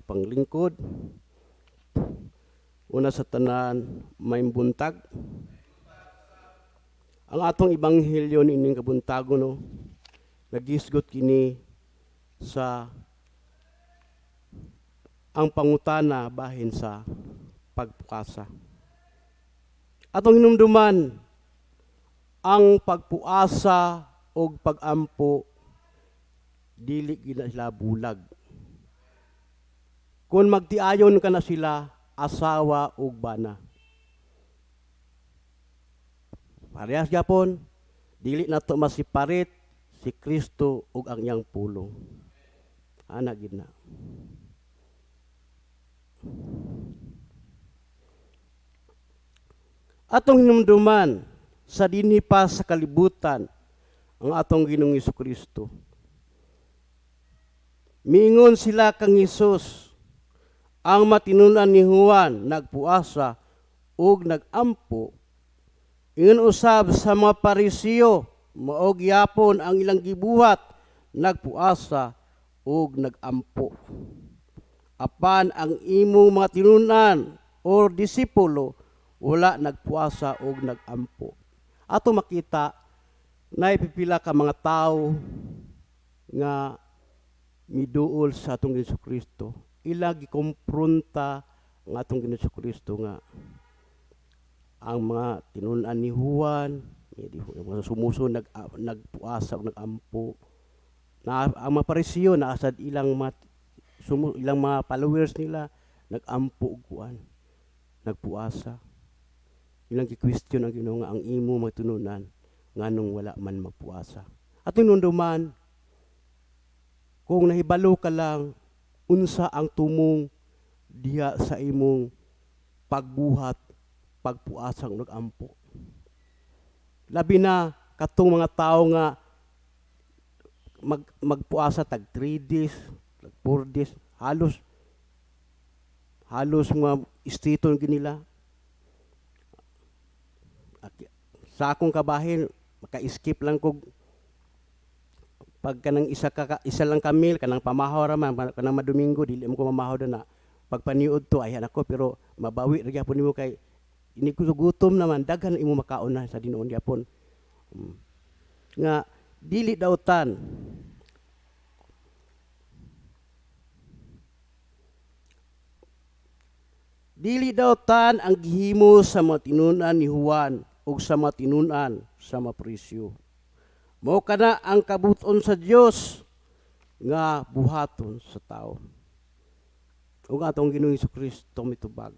panglingkod. Una sa tanan, maayong buntag. Ang atong ebanghelyo niining kabuntagon, no, nagisgot kini sa ang pangutana bahin sa pagpuasa. Atong hinumduman ang pagpuasa og pagampo, dili gina sila bulag. Kung magtiayon ka na sila, asawa ug bana. Parehas gyapon, dili nato masiparit si Kristo ug ang iyang pulong. Ana gid na. Atong hinumduman sa dinhi pa sa kalibutan ang atong Ginoong Kristo. Miingon sila kang Hesus, "Ang matinunan ni Juan nagpuasa ug nagampo." Ingon usab sa mga Parisiyo, mao gyapon ang ilang gibuhat, nagpuasa ug nagampo. Apan ang imong mga tinunan or disipulo wala nagpuasa ug nagampo. Ato makita na pipila ka mga tawo nga miduol sa atong Ginoong Kristo. Ila gikompronta ang atong Ginoong Kristo nga ang mga tinunan ni Juan, mga sumusunod nagpuasa ug nagampo. Na ang mga Parisiyo naa sad ilang mga ilang mga followers nila nagampo og kuan, nagpuasa. Ilang gi-question ang Ginoo nga ang imo mga tinunan nganong wala man magpuasa. Atong hinumduman, kung nahibalo ka lang unsa ang tumong diha sa imong pagbuhat, pagpuasa ug nagampo. Labi na katong mga tawo nga magpuasa tag 3 days, tag 4 days, halos halos mga istiton nila. Sa akong kabahin, maka-skip lang kog pag kanang isa lang ka meal, kanang pamahaw ra man, kanang madomingo dili mo ko mamahaw na. Pagpaniud to ay ako, pero mabawi ra gyapon nimo kay ini ko gutom naman, daghan imo makaon na sa dinuon gyapon. Nga dili dautan Dili dautan ang gihimo sa mga tinunan ni Juan ug sa mga tinunan sa mga Pariseo. Mao kana ang kabuton sa Dios nga buhaton sa tao. Ug atong Ginoong Kristo mitubag.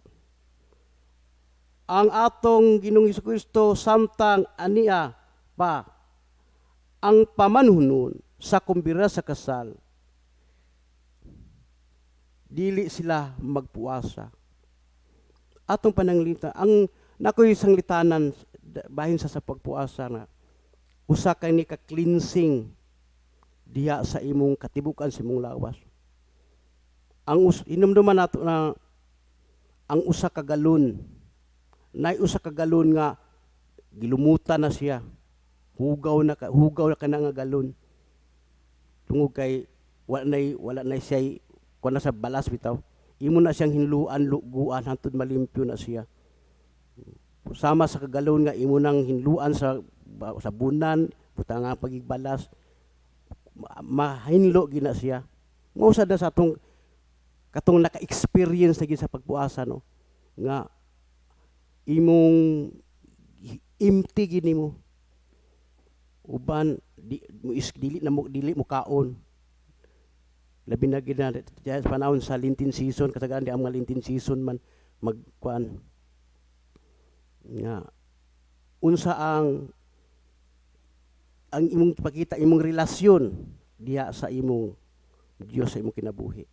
Ang atong Ginoong Kristo samtang ania pa ang pamanhunon sa kumbira sa kasal, dili sila magpuasa. Atong pananglita, ang nakoy sanglitanan bahin sa pagpuasa nga usa kay ni ka cleansing diha sa imong katibukan, sa imong lawas. Ang hinumduman nato na ang usa ka galon, nay usa ka galon nga gilumutan na siya. Hugaw na kana nga galon. Tungod kay wala nay siya kuan na sa balas bitaw. Imo na siyang hinluan, luguan hangtod malimpyo na siya. Sama sa kagalon nga imo nang hinluan sa sabunan, buta nga pagigbalas, mahinlo gina siya. Mao sad na sa atong katong naka-experience na gid sa pagpuasa, no, nga imong empty gini mo uban di mo is, dili na mo dili mo kaon, labi na gid na sa panahon sa Lenten season. Kasagaran di ang mga Lenten season man magkuan nga unsa ang imong pakita, imong relasyon diha sa imong Dios, sa imong kinabuhi.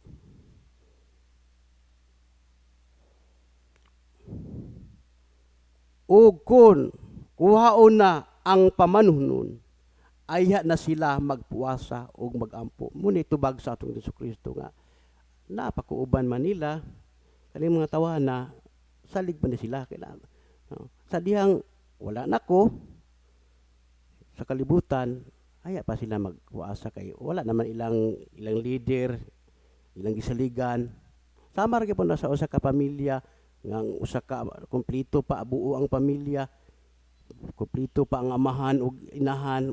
Ug kun kuhaon na ang pamanhunon, ayha na sila magpuasa ug magampo. Muna tubag sa atong Hesus Kristo nga napakuuban man nila kaning mga tawana, salig man ni sila kailangan. No? Sa dihang wala nako sa kalibutan, aya pa sila magpuasa kay wala naman ilang ilang leader, ilang gisaligan. Sama ra gyapon na sa usa ka pamilya nga ang usa ka kompleto pa buo ang pamilya, kompleto pa ang amahan ug inahan,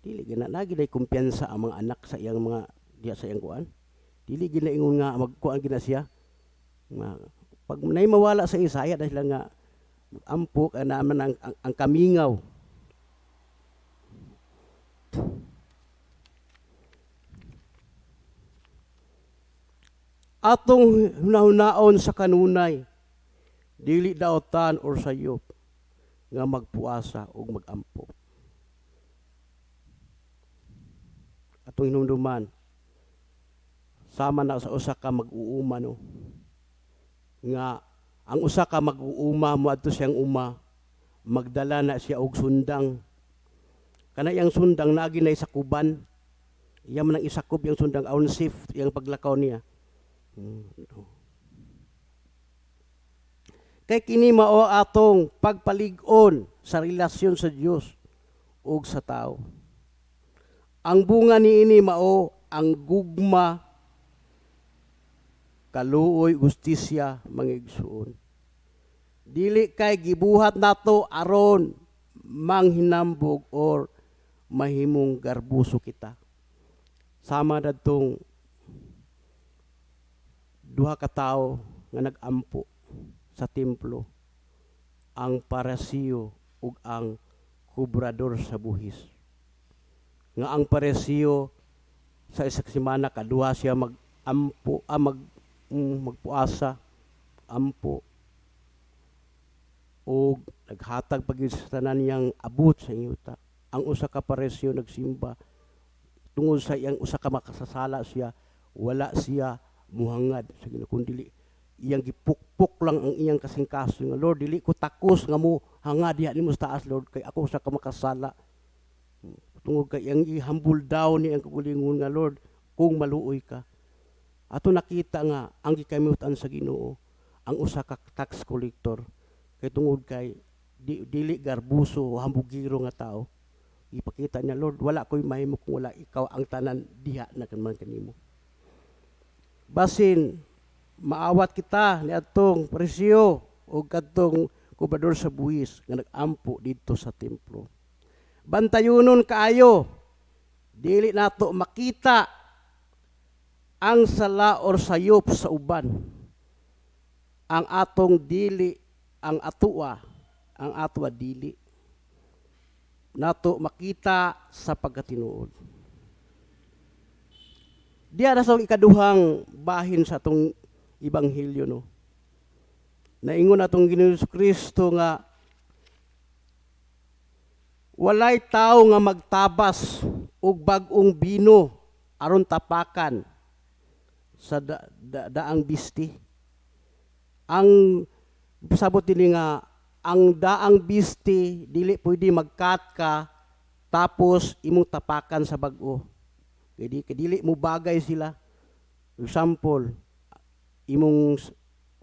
dili gina lagi day kumpiyansa ang mga anak sa iyang mga diya sa iyang kuan. Dili gina ingon nga magkuan gina siya. Nga, pag nay mawala sa isa, na sila nga ampo ka naman ang kamingaw. Atong hunahunaon sa kanunay, dili daotan or sayop nga magpuasa ug magampo. Atong hinumduman, sama na sa usa ka mag-uuma, no, nga ang usa ka mag-uuma moadto siyang uma, magdala na siya og sundang. Kana iyang sundang naagi na sa kuban. Iya man ang isakob iyang sundang aon safe iyang paglakaw niya. Kay kini mao atong pagpalig-on sa relasyon sa Dios ug sa tao. Ang bunga niini mao ang gugma, kaluoy, gustisya, mga igsuon. Dili kay gibuhat nato aron manghinambog or mahimong garbuso kita. Sama dadtong duha ka tawo nga nag-ampo sa templo, ang Parisiyo ug ang kobrador sa buhis. Nga ang Parisiyo sa isa ka semana kaduha siya mag-ampo, magpuasa, ampo, ug naghatag pag sa tanan niyang abot sa yuta. Ang usa ka Parisiyo nagsimba tungod sa iyang usa ka makasasala siya, wala siya muhangad sa Ginoo, kun dili iyang gipukpok lang ang iyang kasingkaso nga, "Lord, dili ko takos nga mo hangad diha nimo sa taas, Lord, kay ako usa ka makasala." Tungod kay iyang i-humble down ni ang kaugalingon nga, "Lord, kung maluoy ka." Ato nakita nga ang gikamitan sa Ginoo ang usa ka tax collector kay tungod kay dili garbuso o hambugiro nga tao. Ipakita niya, "Lord, wala ko'y mahimo kung wala ikaw, ang tanan diha na man kanimo." Basin maawat kita ni atong presyo o kadtong kubador sa buhis nga nag-ampo didto sa templo. Bantayunon kaayo, dili nato makita ang sala or sayop sa uban. Ang atong dili, ang atua, ang atua dili nato makita sa pagkatinuod. Diya na sa ikaduhang bahin sa atong ebanghelyo, no. Naingon atong Ginoo Kristo nga walay tao nga magtabas og bag-ong bino aron tapakan sa daang bisti. Ang sabot dinhi nga ang daang bisti, dili pwede magkat ka tapos imong tapakan sa bag-o. Kay dili mo bagay sila. Example, imong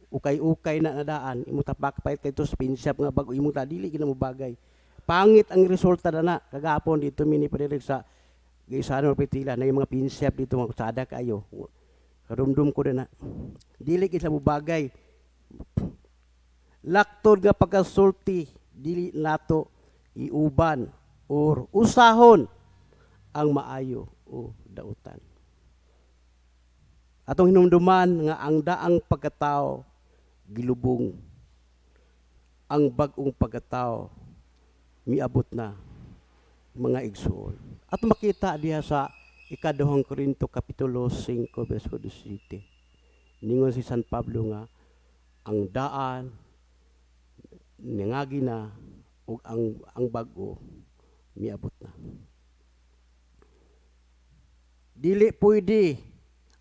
ukay-ukay na nadaan, imong tapak pa kay to spin shop nga bag-o imong ta, dili gina mo bagay. Pangit ang resulta na na. Kagapon dito mini padirig sa Gaisano Pitila na yung mga pinshop dito, mga kusada kayo. Karumdum ko na na. Dili gid mo bagay. Laktod nga pagkasulti, dili nato iuban or usahon ang maayo o dautan. Atong hinumduman nga ang daang pagkatao gilubong, ang bag-ong pagkatao miabot na, mga igsoon. At makita diha sa Ikaduhang Korinto kapitulo 5 bersikulo 17. Ningon si San Pablo nga ang daan ningagi na ug ang bag-o miabot na. Dili pwede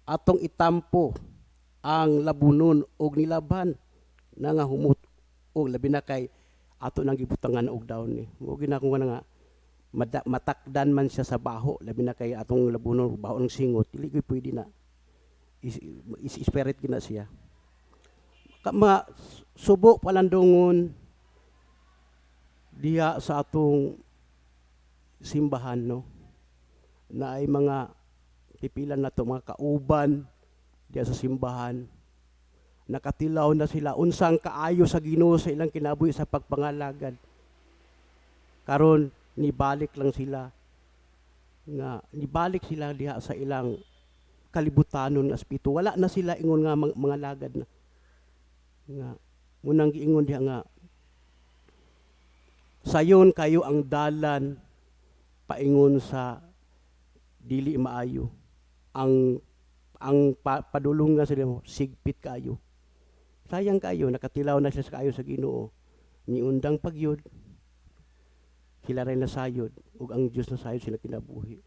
atong itampo ang labunon og nilaban na nga humot og labi na kay ato nang gibutangan og daon ni. Mo gina ko nga matakdan man siya sa baho, labi na kay atong labunon baho ng singot, dili gyud pwede na. Is spirit gina siya. Ka, mga subo palandungon diha sa atong simbahan, no, na ay mga pipilan na to mga kauban diha sa simbahan. Nakatilaw na sila unsang kaayo sa Ginoo sa ilang kinabuhi sa pagpangalagad. Karon nibalik lang sila nga nibalik sila diha sa ilang kalibutanon nga aspeto. Wala na sila ingon nga mga lagad na. Nga munang giingon diha nga sayon kayo ang dalan paingon sa dili maayo. Ang padulungan sa mo sigpit kayo. Sayang kayo, nakatilaw na sila sa kaayo sa Ginoo. Niundang pagyud sila rin nasayod ug ang Dios nasayod sila kinabuhi.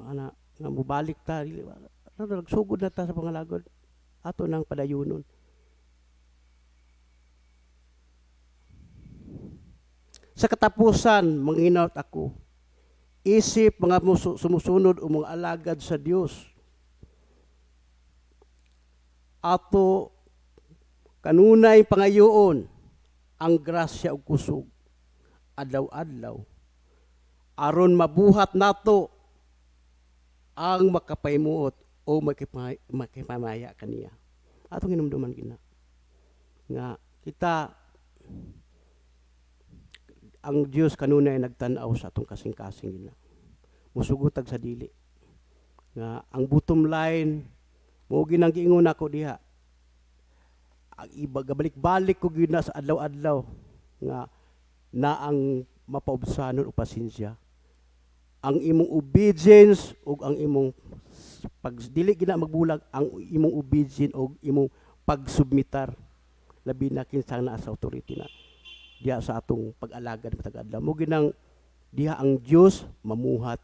Ana nga mobalik ta dili nagsugod na ta sa pangalagad ato nang padayunon. Sa katapusan, manghinaot ako, isip mga sumusunod o mga alagad sa Dios, ato kanunay pangayoon ang grasya ug kusog adlaw-adlaw aron mabuhat nato ang makapahimuot o makipamaya kaniya. Atong hinumduman gina nga kita ang Dios kanunay nagtan-aw sa atong kasing-kasing gina. Musugutag sa dili. Nga ang bottom line mo ginang giingon ako diha. Ang iba gabalik-balik ko gyud na sa adlaw-adlaw nga na ang mapaubsanon o pasensya. Ang imong obedience ug ang imong pag dili gina magbulag ang imong obedience ug imong pagsubmitar, labi na kinsa naa sa authority na diha sa atong pag-alagad matag adlaw. Mo ginang diha ang Dios mamuhat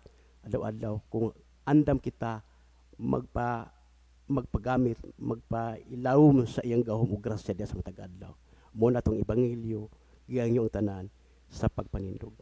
adlaw-adlaw kung andam kita magpagamit, magpailawom sa iyang gahom ug grasya diha sa matag adlaw. Mo na tong ebanghelyo giyang tanan sa pagpanindog.